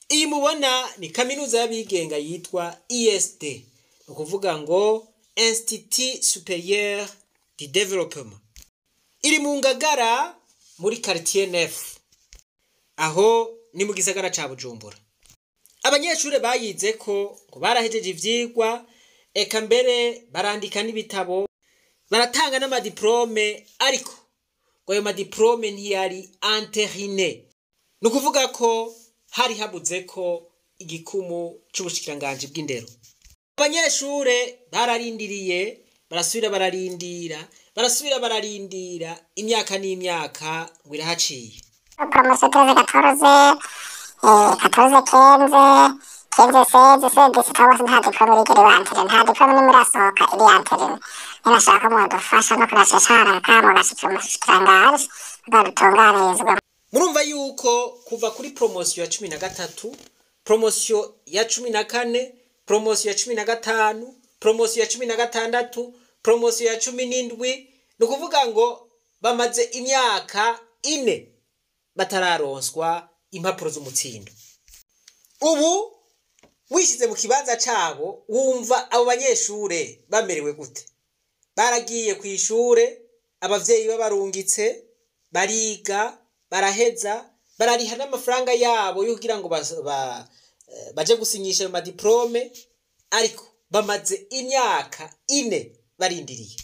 Iyi mubona ni kaminuza y'abigenga yitwa ISD, ni ukuvuga ngo Institut Supérieur du Développement. Iri mu Ngagara muri quartier Neuf, aho ni mu gisagara ca Bujumbura. Abanyeshure bayize ko ngo barahejeje ivyigwa, eka mbere barandika n'ibitabo, baratanga n'amadiplome, ariko ngo ayo madiplome ntiyari entériné. Ni ukuvuga ko hari habuze ko igikumu c'ubushikiranganji bw'indero. Abanyeshure bararindiriye, barasubira bararindira, barasubira bararindira, imyaka n'imyaka ngo irahaciye. Promotion 13 14, 14 15, 15 16, 16 17, bose nta diplôme irigera iba entérinée, nta diplôme n'imwe irasohoka iri entérinée. Ninashaka ko mwadufasha no kurashishara kamo gashikira umushikiranganji kugira dutunganirizwe. Murumva yuko kuva kuri promotion ya 13, promotion ya 14, promotion ya 15, promotion ya 16, promotion ya 17, ni ukuvuga ngo bamaze imyaka 4 batararonswa impapuro z'umutsindo. Ubu wishize mu kibanza cabo, wumva abo banyeshure bamerewe gute? Baragiye kw'ishure, abavyeyi babarungitse, bariga, baraheza, barariha n'amafaranga yabo yo kugira ngo baje gusinyisha ayo madiplome, ariko bamaze imyaka 4 barindiriye.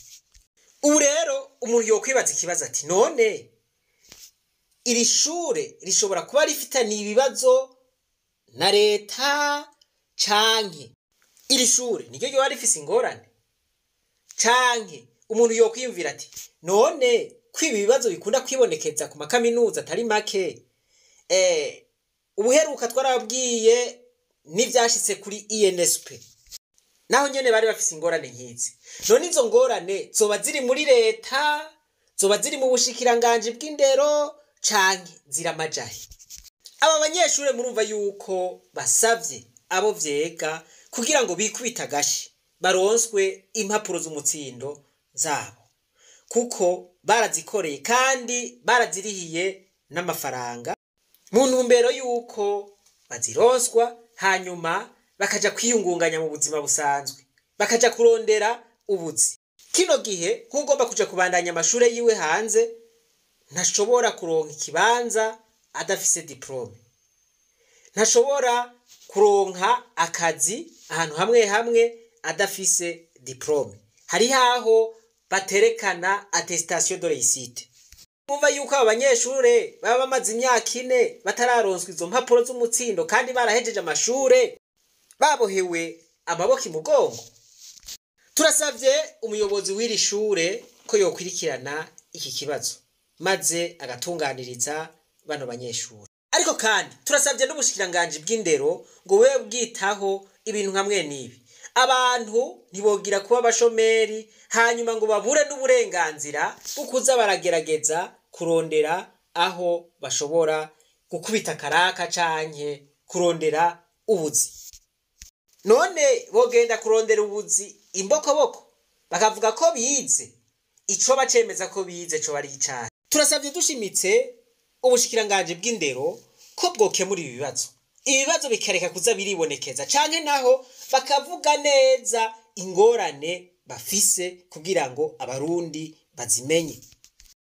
Ubu rero umuntu yokwibaza ikibazo ati none iri shure rishobora kuba rifitaniye ibibazo na leta, canke iri shure niryo ryoba rifise ingorane? Canke umuntu yokwiyumvira ati none ko ibi bibazo bikunda kwibonekeza ku makaminuza atari make, ubuheruka twarababwiye n'ivyashitse kuri INSP, naho nyene bari bafise ingorane nk'izi. None izo ngorane zoba ziri muri leta, zoba ziri mu bushikiranganji bw'indero, canke ziramajahe? Aba banyeshure murumva yuko basavye abo vyega kugira ngo bikubite agashi baronswe impapuro z'umutsindo zabo, kuko barazikoreye kandi barazirihiye n'amafaranga mu ntumbero yuko bazironswa, hanyuma bakaja kwiyungunganya mu buzima busanzwe, bakaja kurondera ubuzi. Kino gihe nk'ugomba kuja kubandanya amashure yiwe hanze ntashobora kuronka ikibanza adafise diplome, ntashobora kuronka akazi ahantu hamwe hamwe adafise diplome. Hari haho baterekana attestation de réussite. Umva yuko aba banyeshure baba bamaze imyaka 4 batararonswa izo mpapuro z'umutsindo kandi barahejeje amashure, babohewe amaboko imugongo. Turasavye umuyobozi w'iri shure ko yokwirikirana iki kibazo maze agatunganiriza bano banyeshure. Ariko kandi turasavye n'ubushikiranganji bw'indero ngo bube bwitaho ibintu nka mwene ibi. Abantu ntibogira kuba abashomeri hanyuma ngo babure n'uburenganzira bwo kuza baragerageza kurondera aho bashobora gukubita karaka canke kurondera ubuzi. None bogenda kurondera ubuzi imbokoboko bakavuga ko bize, ico bacemeza ko bize co bari icaha. Turasavye dushimitse ubushikiranganji bw'indero ko bwokemura ibi bibazo, ibibazo bikareka kuza biribonekeza, canke naho bakavuga neza ingorane bafise kugira ngo abarundi bazimenye.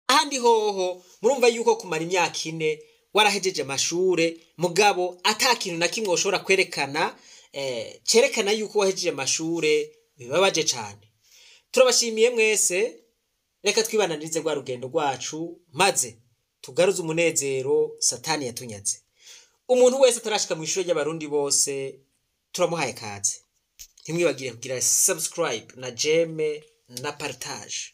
Ahandi hoho murumva yuko kumara imyaka 4 warahejeje amashure mugabo ata kintu na kimwe ushobora kwerekana, cerekana yuko wahejeje amashure, bibabaje cane. Turabashimiye mwese, reka twibananirize rwa rugendo rwacu maze tugaruze umunezero satani yatunyaze. Umuntu wese atarashika mu ishure ry'abarundi bose turamuhaye kaze. Ntimwibagire kugira subscribe na j'aime na partage.